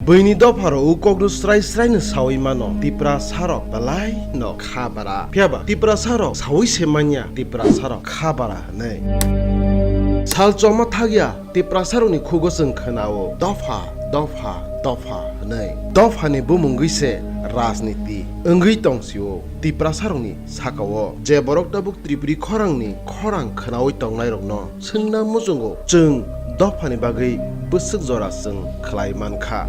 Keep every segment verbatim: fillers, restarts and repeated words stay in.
Buini dopharok o kokno srai srai no sawi mano, Tiprasarok belai no kha bara. Phiya ba Tiprasarok sawi se manya, Tiprasarok kha bara hinwi. Sal choma thakya Tiprasarokni khugo chwng khwnao, dopha, dopha, dopha hinwi. Dophani bumungwi se rajniti wngwi tongsio. Tiprasarokni sakao je borok tabuk Tripuri khorangni khorang khwnawi tongnairokno swngna muchungo, chwng dophani bagwi bwswk jora chwng khlai mankha.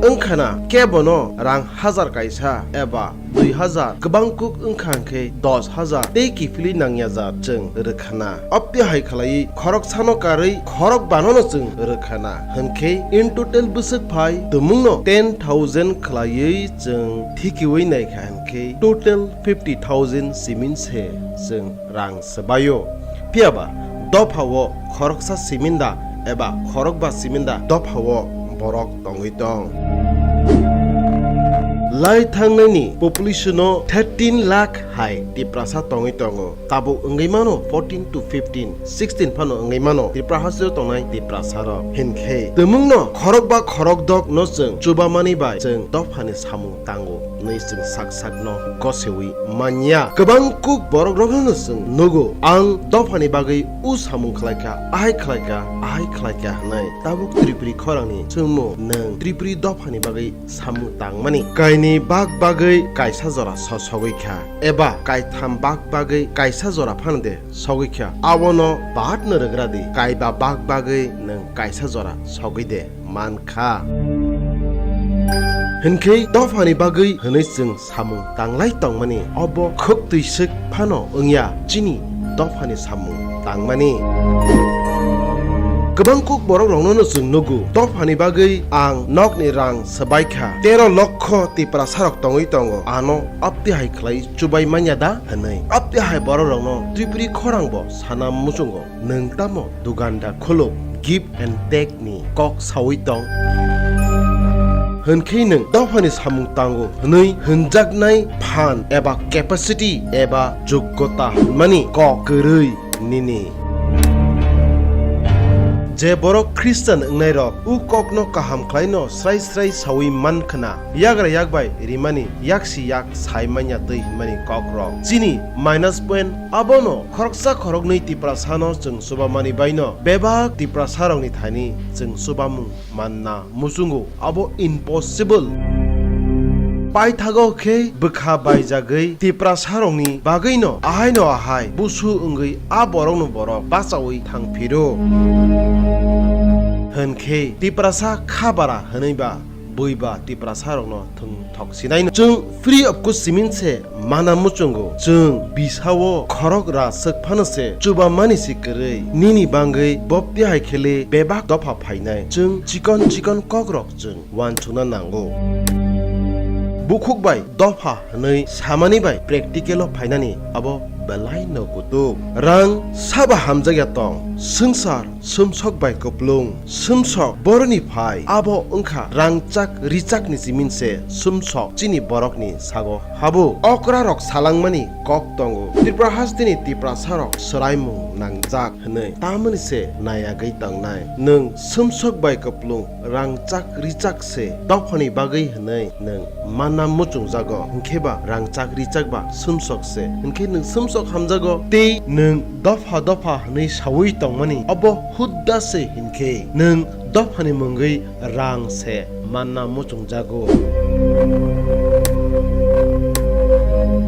Wngkhana kebono rang hajar kaisa eba dui hajar, kwbang kuk wngkha hwnkhe dos hajar tei kiphilwi nangyajak chwng rwkhana. Aptwi hai khlaiwi khoroksano karwi khorok banono chwng rwkhana. Hwnkhe in total bwswk phai tumungno ten thousand khlaiwi chwng thikiwi naikha hwnkhe total fifty thousand simin se chwng rang swbaio. Phiya ba dophao khoroksa siminda eba khorokba siminda dophao borok tongwi tong. Lai thangnaini population o thirteen lakh hai Tiprasa tongwi tongo. Tabuk wngwi mano fourteen to fifteen, sixteen phano wngwi mano Tripura hasteo tongnai Tiprasarok. Hinkhe tumungno khorokba khorokdok no chwng chubamani bai chwng dophani samung tango hwnwi chwng sak sakno gosewi manya. Kwbang kuk borokrokno chwng nugo, ang dophani bagwi o samung khlaikha, ahai khlaikha, ahai khlaikha hwnwi. Tabuk Tripuri khorangni chwngmo nwng Tripuri dophani bagwi samung tangmani. Kaini bak bagwi kaisa jora so sogwi kha, eba kaitham bak bagwi kaisa jora phano de sogwi kha, abono bahatno rwgra di, kaiba bak bagwi nwng kaisa jora sogwi de man kha. Hinkhe dophani bagwi hwnwi chwng samung tanglai tongmani, obo khwk twi swk phano wngya chini dophani samung tangmani. Kwbang kuk borok rokno no chwng nugo, dophani bagwi ang nokni rang swbai kha, tero lokho Tiprasa rok tongwi tongo, ano apti hai khlai chubai manya da hwnwi. Apti hai borok rokno Tripuri khorang bo sana muchungo, nwng tamo duganda khuluk, give and take ni kok sawi tong? Hwnkhe nwng dophani samung tango hwnwi hwnjaknai phan eba capacity eba joggota hwnmani kok kwrwi nini. Je borok Christian wngnairok o kokno kaham khlaino srai srai sawi man khna, yagra yak bai rimani, yaksi yak sai manya twi hwnmani kokrok. Chini minus point abono khoroksa khoroknwi Tiprasano chwng chubamani baino bebak Tiprasarokni thani chwng chubamung manna muchungo, abo impossible. Paithago khe bwkha baijagwi Tiprasarokni bagwino ahaino ahai busu wngwi a borokno borok bachaui thangphiro. Hwnkhe Tiprasa kha bara hwnwi ba bui ba Tiprasarokno thwng thok sinai. Chwng free of cost simin se mana muchungo. Chwng bisao khorok ra swk phano se chuba mani si kwrwi. Nini bangwi bopti hai khele bebak dopha phainai. Chwng chikon chikon kokrok chwng uansukna nango. Bukhuk bai dopha hwnwi samani bai practical o phainani abo belai no kutuk. Rang saba hamjakya tong, swngchar sumsok bai kuplung. Sumsok boroni phai abo wngkha rangchak richak ni simin se sumsok chini borok ni sago habo. Okra rok salangmani kok tongo. Tripura hasteni Tiprasa rok swraimung nangjak hwnwi tamoni se nayagwi tongnai. Nwng sumsok bai kuplung rangchak richak se dophani bagwi hwnwi nwng manna muchungjago, hwnkhe ba rangchak richak ba sumsok se, hwnkhe nwng sumsok hamjago, tei nwng dopha dopha hwnwi saui tongmani obo hudda se, hwnkhe nwng dophani mungwi rang se manna muchungjago.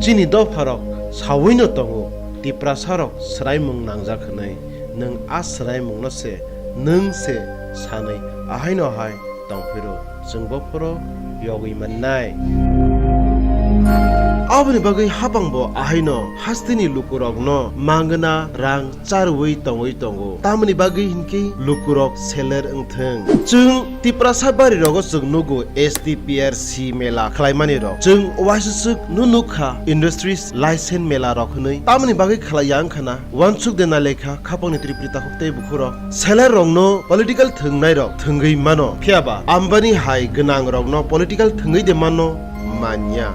Chini dopharok sauino tongo, Tiprasarok swraimung nangjak hwnwi, nwng a swraimungno se nwng se sanwi ahaino hai tongphiro chwng bophoro yogwi mannai. Aboni bagwi hapang bo ahaino hasteni lukurokno mangna rang charwi tongwi tongo. Tamoni bagwi hinkhe lukurok seler wngthwng. Chwng Tiprasa bari rogo chwng nugo S T P R C mela khlaimani rok. Chwng waisuk no nukha industries license mela rok hwnwi. Tamoni bagwi khlaiya wngkhana? Wansuk de na lekha khapangni Tripuri takhuk tei bukhurok. Seler rokno political thwngnairok thwngwi mano. Phiya ba Ambani hai gwnangrokno political thwngwi de mano? Manya.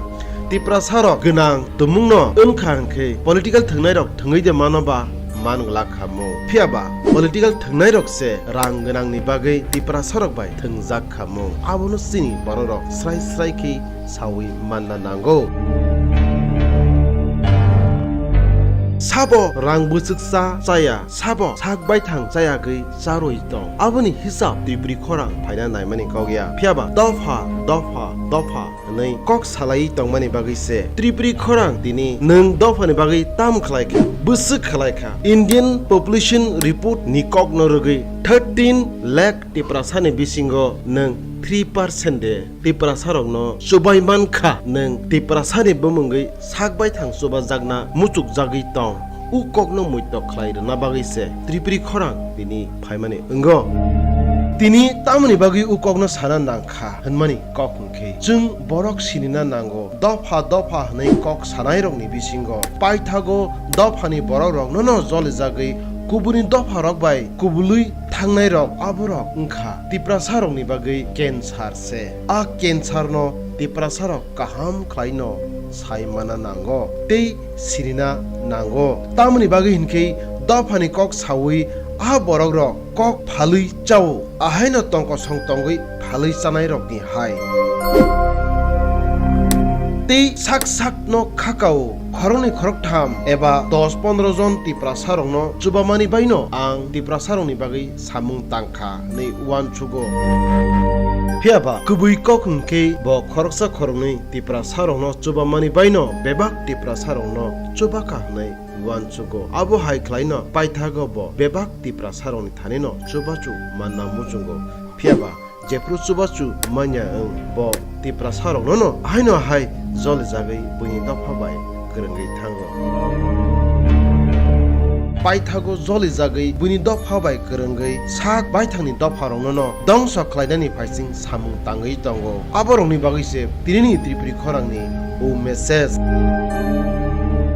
Tiprasarok gwnang tumungno wngkha hwnkhe political thwngnairok thwngwi de mano ba? man glak kha mung. Phiya ba political thwngnairok se rang gwnangni bagwi Tiprasarok bai thwngjak kha mung. Abono chini bororok srai srai khe saui manna nango. Sabo rang bwswk cha chaya, sabo sak baithang chayagwi charwi tong. Aboni hisab Tripuri khorang phaina naimani kok ya. Phiya ba dopha, dopha, dopha hwnwi kok salai tongmani bagwi se Tripuri khorang tini nwng dophani bagwi tam khlai kha, bwswk khlai kha. Indian Population Report ni kokno rwgwi thirteen lakh Tiprasani bisingo nwng three percent de Tiprasarokno chubai man kha, nwng Tiprasani bumungwi sak baithang chubajakna muchukjagwi tong. U kokno muitok khlai rwna bagwi se Tripuri khorang tini phaimani wngo. Tini tamoni bagwi u kokno sana nang kha hwnmani kok hwnkhe chwng borok sinina nango. Dopha dopha hwnwi kok sanairokni bisingo paithago dophani borokroknono jolijagwi kubuni dopharok bai kubului thangnairok aborok wngkha Tiprasarokni bagwi cancer se. A cancer no Tiprasarok kaham khlaino sai mana nango tei sinina nango. Tamoni bagwi hinkhe dophani kok saui a borokrok kok phalwi chao, ahaino tongkosong tongwi phalwi chanairokni hai. Tei sak sakno khakao khoroknwi khoroktham eba dos pondro jon Tiprasarokno chubamani baino ang Tiprasarokni bagwi samung tangkha hwnwi uansugo. Phiya ba kubui kok hwnkhe bo khoroksa khoroknwi Tiprasarokno chubamani baino bebak Tiprasarokno chubakha hwnwi uansugo. Abo hai khlaino paithago bo bebak Tiprasarokni thanino chubachu manna muchungo. Phiya ba jephru chubachu manya wng bo Tiprasaroknono haino hai jolijagwi buini dopha bai kwrwngwi thango. Paithago jolijagwi buini dopha bai kwrwngwi sak baithangni dopharoknono dongso khlainani phaising samung tangwi tongo. Aborokni bagwi se tinini Tripuri khorangni o message.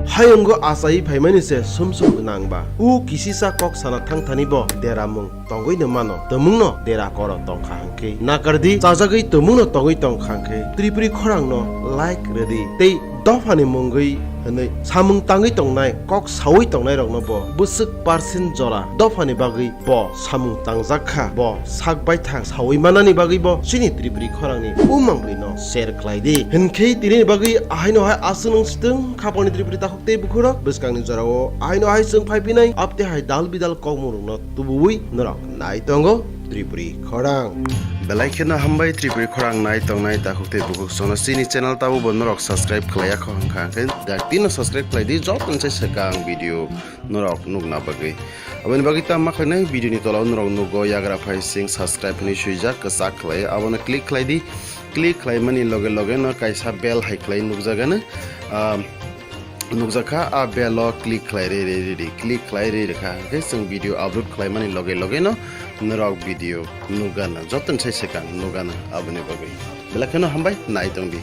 Hayungo achai phaimani se sumsum gwnang ba. U kisisa kok sana thangthani bo deramung tongwi no mano, tumungno dera koro tongkha hwnkhe nakardi, chajagwi tumungno tongwi tongkha hwnkhe Tripuri khorangno like rwdi tei dophani mungwi hwnwi samung tangwi tongnai, kok saui tongnairokno bo bwswk percent jora dophani bagwi bo samung tangjak kha, bo sak baithang saui manani bagwi bo chini Tripuri khorangni bumang bwrwino share khlai di. Hinkhe tini bagwi ahaino hai aswk nwng swtwng khapangni Tripuri takhuk tei bukhurok bwskangni jorao ahaino hai chwng phai phinai, abte hai dal bidal kokmung rokno tubuwi norok nai tongo Tripuri khorang. Belai kheno hambai Tripuri khorang nai tongnai takhuk tei bukhuk sono chini channel tabukbo norok subscribe khlaiya kho hwnkha hwnkhe daktino subscribe khlai di, joto ni sai swkang video norok nukna bagwi. Aboni bagwi tamo khlainai video ni tola o norok nugo yagra phaising subscribe hinwi swijak kwchak khlai, abono click khlai di. Click khlaimani loge loge no kaisa bell hai khlai nukjagano, ah, nukjakha, a bell o click khlai ri ri ri ri, click khlai ri rikha hwnkhe chwng video upload khlaimani loge loge no norok video nukgana, joto ni sai swkang nukgana. Aboni bagwi belai kheno hambai nai tongdi.